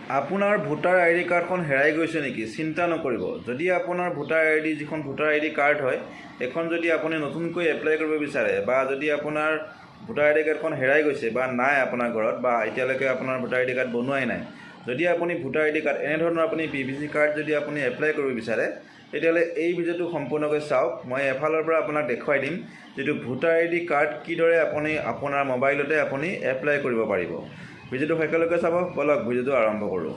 আপোনাৰ ভোটাৰ আই ডি কাৰ্ডখন হেৰাই গৈছে নেকি? চিন্তা নকৰিব। যদি আপোনাৰ ভোটাৰ আই ডি যিখন ভোটাৰ আই ডি কাৰ্ড হয়, সেইখন যদি আপুনি নতুনকৈ এপ্লাই কৰিব বিচাৰে বা যদি আপোনাৰ ভোটাৰ আই ডি কাৰ্ডখন হেৰাই গৈছে বা নাই আপোনাৰ ঘৰত বা এতিয়ালৈকে আপোনাৰ ভোটাৰ আই ডি কাৰ্ড বনোৱাই নাই, যদি আপুনি ভোটাৰ আই ডি কাৰ্ড এনেধৰণৰ আপুনি পিভিচি কাৰ্ড যদি আপুনি এপ্লাই কৰিব বিচাৰে, তেতিয়াহ'লে এই ভিডিঅ'টো সম্পূৰ্ণকৈ চাওক। মই এফালৰ পৰা আপোনাক দেখুৱাই দিম যিটো ভোটাৰ আই ডি কাৰ্ড কিদৰে আপুনি আপোনাৰ মোবাইলতে আপুনি এপ্লাই কৰিব পাৰিব। ভিডিঅ'টো শেষলৈকে চাব। ব'লক, ভিডিঅ'টো আৰম্ভ কৰোঁ।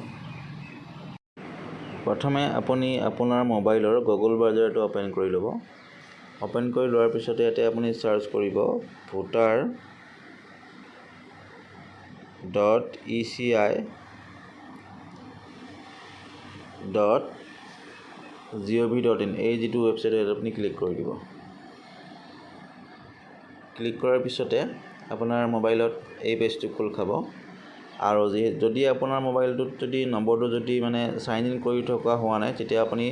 প্ৰথমে আপুনি আপোনাৰ মোবাইলৰ গুগল ব্ৰাউজাৰটো অ'পেন কৰি ল'ব। অ'পেন কৰি লোৱাৰ পিছতে ইয়াতে আপুনি চাৰ্চ কৰিব voter.eci.gov.in। এই যিটো ৱেবছাইট, ইয়াত আপুনি ক্লিক কৰি দিব। ক্লিক কৰাৰ পিছতে আপোনাৰ মোবাইলত এই পেজটো খোল খাব। আৰু যদি আপোনাৰ মোবাইলটোত যদি নম্বৰটো যদি মানে চাইন ইন কৰি থকা হোৱা নাই, তেতিয়া আপুনি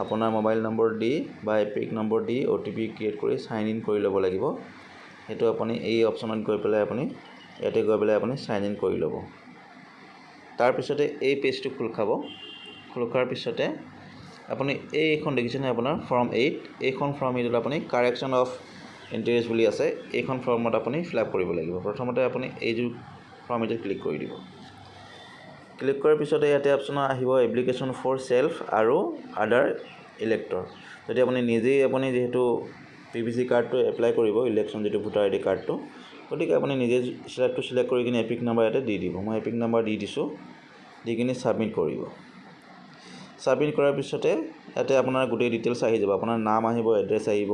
আপোনাৰ মোবাইল নম্বৰ দি বা এপিক নম্বৰ দি অ'টিপি ক্ৰিয়েট কৰি চাইন ইন কৰি ল'ব লাগিব। সেইটো আপুনি এই অপশ্যনত গৈ পেলাই, আপুনি ইয়াতে গৈ পেলাই আপুনি চাইন ইন কৰি ল'ব। তাৰপিছতে এই পেজটো খোল খাব। খোল খোৱাৰ পিছতে আপুনি এইখন দেখিছেনে আপোনাৰ ফৰ্ম 8? এইখন ফৰ্ম 8ত আপুনি কাৰেকশ্যন অফ এণ্ট্ৰিজ বুলি আছে। এইখন ফৰ্মত আপুনি ফিল আপ কৰিব লাগিব। প্ৰথমতে আপুনি এইটো ফৰ্ম 8ত ক্লিক কৰি দিব। ক্লিক কৰাৰ পিছতে ইয়াতে অপশ্যন আহিব এপ্লিকেশ্যন ফৰ চেল্ফ আৰু আদাৰ ইলেক্টৰ। যদি আপুনি নিজেই আপুনি যিহেতু পিভিচি কাৰ্ডটো এপ্লাই কৰিব, ইলেকশ্যন যিটো ভোটাৰ আই ডি কাৰ্ডটো, গতিকে আপুনি নিজে চিলেক্টটো চিলেক্ট কৰি কিনে এপিক নাম্বাৰ ইয়াতে দি দিব। মই এপিক নাম্বাৰ দি দিছোঁ। দি কিনে ছাবমিট কৰিব। ছাবমিট কৰাৰ পিছতে ইয়াতে আপোনাৰ গোটেই ডিটেইলছ আহি যাব। আপোনাৰ নাম আহিব, এড্ৰেছ আহিব,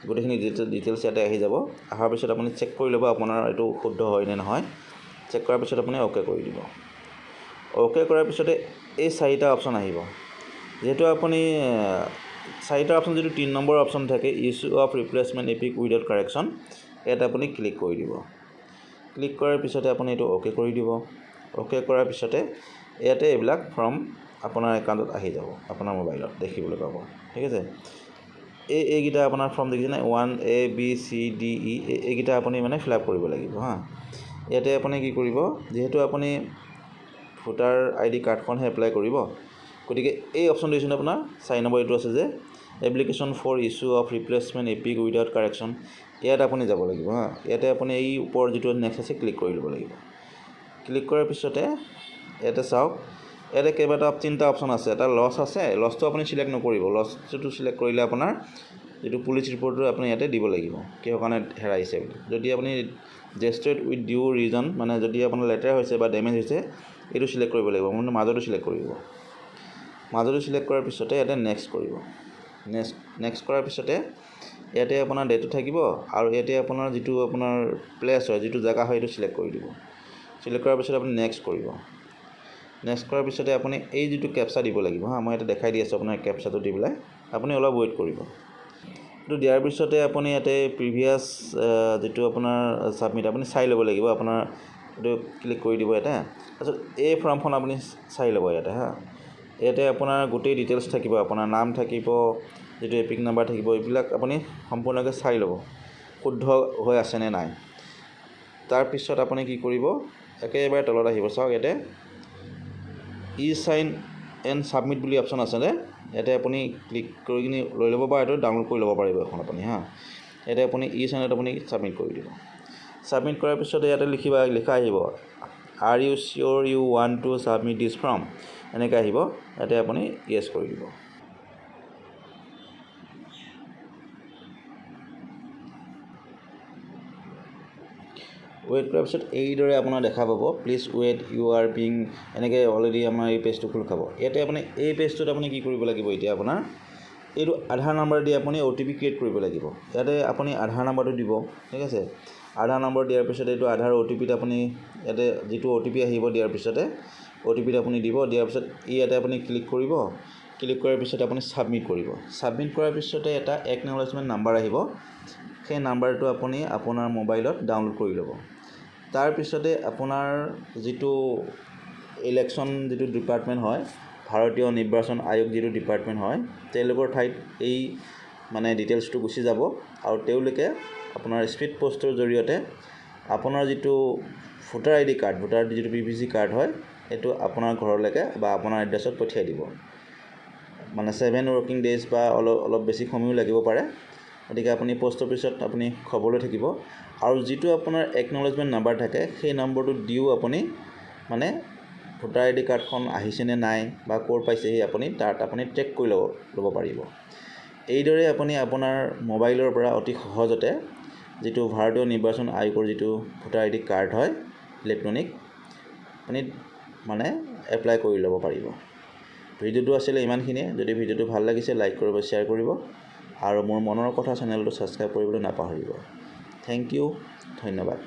গোটেইখিনি ডিটেইলছ ইয়াতে আহি যাব। অহাৰ পিছত আপুনি চেক কৰি ল'ব আপোনাৰ এইটো শুদ্ধ হয় নে নহয়। চেক কৰাৰ পিছত আপুনি অ'কে কৰি দিব। অ'কে কৰাৰ পিছতে এই চাৰিটা অপশ্যন আহিব। যিহেতু আপুনি চাৰিটা অপশ্যন যিটো 3 নম্বৰ অপশ্যন থাকে, issue of replacement EPIC without correction, ইয়াত আপুনি ক্লিক কৰি দিব। ক্লিক কৰাৰ পিছতে আপুনি এইটো অ'কে কৰি দিব। অ'কে কৰাৰ পিছতে ইয়াতে এইবিলাক ফৰ্ম আপোনাৰ একাউণ্টত আহি যাব, আপোনাৰ মোবাইলত দেখিবলৈ পাব। ঠিক আছে। এইকেইটা আপোনাৰ ফৰ্ম দেখিছেনে? 1 A, B, C, D, E, এইকেইটা আপুনি মানে ফিল আপ কৰিব লাগিব। হা, ইয়াতে আপুনি কি কৰিব? যিহেতু আপুনি ভোটাৰ আই ডি কাৰ্ডখনহে এপ্লাই কৰিব, গতিকে এই অপশ্যনটো দিছে আপোনাৰ 4 নম্বৰ এইটো আছে যে application for issue of replacement EPIC without correction, ইয়াত আপুনি যাব লাগিব। হা, ইয়াতে আপুনি এই ওপৰত যিটো নেক্সট আছে, ক্লিক কৰি ল'ব লাগিব। ক্লিক কৰাৰ পিছতে ইয়াতে চাওক, ইয়াতে কেইবাটাও তিনিটা অপশ্যন আছে। এটা লছ আছে। লছটো আপুনি চিলেক্ট নকৰিব। লছটো চিলেক্ট কৰিলে আপোনাৰ যিটো পুলিচ ৰিপৰ্টটো আপুনি ইয়াতে দিব লাগিব, কিহৰ কাৰণে হেৰাইছে বুলি। যদি আপুনি ডেষ্ট্ৰইড উইথ ডিউ ৰিজন, মানে যদি আপোনাৰ লেতেৰা হৈছে বা ডেমেজ হৈছে, এইটো চিলেক্ট কৰিব লাগিব। মানে মাজতো চিলেক্ট কৰিব। মাজতো চিলেক্ট কৰাৰ পিছতে ইয়াতে নেক্সট কৰিব। নেক্সট কৰাৰ পিছতে ইয়াতে আপোনাৰ ডেটটো থাকিব আৰু ইয়াতে আপোনাৰ যিটো আপোনাৰ প্লেচ হয়, যিটো জেগা হয়, এইটো চিলেক্ট কৰি দিব। চিলেক্ট কৰাৰ পিছত আপুনি নেক্সট কৰিব। নেক্সট কৰাৰ পিছতে আপুনি এই যিটো কেপচা দিব লাগিব। হা, মই ইয়াতে দেখাই দি আছোঁ আপোনাৰ কেপচাটো দি পেলাই। আপুনি অলপ ৱেইট কৰিব। এইটো দিয়াৰ পিছতে আপুনি ইয়াতে প্ৰিভিয়াছ যিটো আপোনাৰ ছাবমিট আপুনি চাই ল'ব লাগিব। আপোনাৰ এইটো ক্লিক কৰি দিব ইয়াতে। তাৰপিছত এই ফৰ্মখন আপুনি চাই ল'ব ইয়াতে। হা, ইয়াতে আপোনাৰ গোটেই ডিটেইলছ থাকিব, আপোনাৰ নাম থাকিব, যিটো এপিক নাম্বাৰ থাকিব, এইবিলাক আপুনি সম্পূৰ্ণকৈ চাই ল'ব শুদ্ধ হৈ আছেনে নাই। তাৰপিছত আপুনি কি কৰিব? একেবাৰে তলত আহিব। চাওক, ইয়াতে ই চাইন এণ্ড ছাবমিট বুলি অপশ্যন আছে। ইয়াতে আপুনি ক্লিক কৰি কিনি লৈ ল'ব বা এইটো ডাউনলোড কৰি ল'ব পাৰিব এখন আপুনি। হা, ইয়াতে আপুনি ই চাইনত আপুনি ছাবমিট কৰি দিব। ছাবমিট কৰাৰ পিছতে ইয়াতে লিখা আহিব, "Are you sure you want to submit this form?" এনেকৈ আহিব। ইয়াতে আপুনি য়েছ কৰি দিব। ৱেইট কৰাৰ পিছত এইদৰে আপোনাৰ দেখা পাব, "Please wait, you are being" এনেকৈ অলৰেডি আমাৰ এই পেজটো খোল খাব। ইয়াতে আপুনি এই পেজটোত আপুনি কি কৰিব লাগিব? এতিয়া আপোনাৰ এইটো আধাৰ নাম্বাৰ দি আপুনি অ'টিপি ক্ৰিয়েট কৰিব লাগিব। ইয়াতে আপুনি আধাৰ নাম্বাৰটো দিব। ঠিক আছে। আধাৰ নম্বৰ দিয়াৰ পিছত এইটো আধাৰ অ'টিপিত আপুনি ইয়াতে যিটো অ'টিপি আহিব, দিয়াৰ পিছতে অ'টিপিত আপুনি দিব। দিয়াৰ পিছত ইয়াতে আপুনি ক্লিক কৰিব। ক্লিক কৰাৰ পিছত আপুনি ছাবমিট কৰিব। ছাবমিট কৰাৰ পিছতে এটা একনলেজমেণ্ট নাম্বাৰ আহিব। সেই নাম্বাৰটো আপুনি আপোনাৰ মোবাইলত ডাউনলোড কৰি ল'ব। তাৰপিছতে আপোনাৰ যিটো ইলেকশ্যন যিটো ডিপাৰ্টমেণ্ট হয়, ভাৰতীয় নিৰ্বাচন আয়োগ যিটো ডিপাৰ্টমেণ্ট হয়, তেওঁলোকৰ ঠাইত এই মানে ডিটেইলছটো গুচি যাব আৰু তেওঁলোকে আপোনাৰ স্পীড পষ্টৰ জৰিয়তে আপোনাৰ যিটো ভোটাৰ আই ডি কাৰ্ড, ভোটাৰ যিটো পিভিচি কাৰ্ড হয় সেইটো আপোনাৰ ঘৰলৈকে বা আপোনাৰ এড্ৰেছত পঠিয়াই দিব। মানে 7 ৱৰ্কিং ডেইজ বা অলপ অলপ বেছি সময়ো লাগিব পাৰে। গতিকে আপুনি প'ষ্ট অফিচত আপুনি খবৰ লৈ থাকিব। আৰু যিটো আপোনাৰ একনলেজমেণ্ট নাম্বাৰ থাকে, সেই নম্বৰটো দিও আপুনি মানে ভোটাৰ আইডি কাৰ্ডখন আহিছেনে নাই বা ক'ৰ পাইছেহি, আপুনি তাত আপুনি ট্ৰেক কৰি ল'ব পাৰিব। এইদৰে আপুনি আপোনাৰ মোবাইলৰ পৰা অতি সহজতে যিটো ভাৰতীয় নিৰ্বাচন আয়োগৰ যিটো ভোটাৰ আইডি কাৰ্ড হয় ইলেক্ট্ৰনিক, আপুনি মানে এপ্লাই কৰি ল'ব পাৰিব। ভিডিঅ'টো আছিলে ইমানখিনিয়ে। যদি ভিডিঅ'টো ভাল লাগিছে, লাইক কৰিব, শ্বেয়াৰ কৰিব আৰু মোৰ মনৰ কথা চেনেলটো ছাবস্ক্ৰাইব কৰিবলৈ নাপাহৰিব। Thank U, ধন্যবাদ।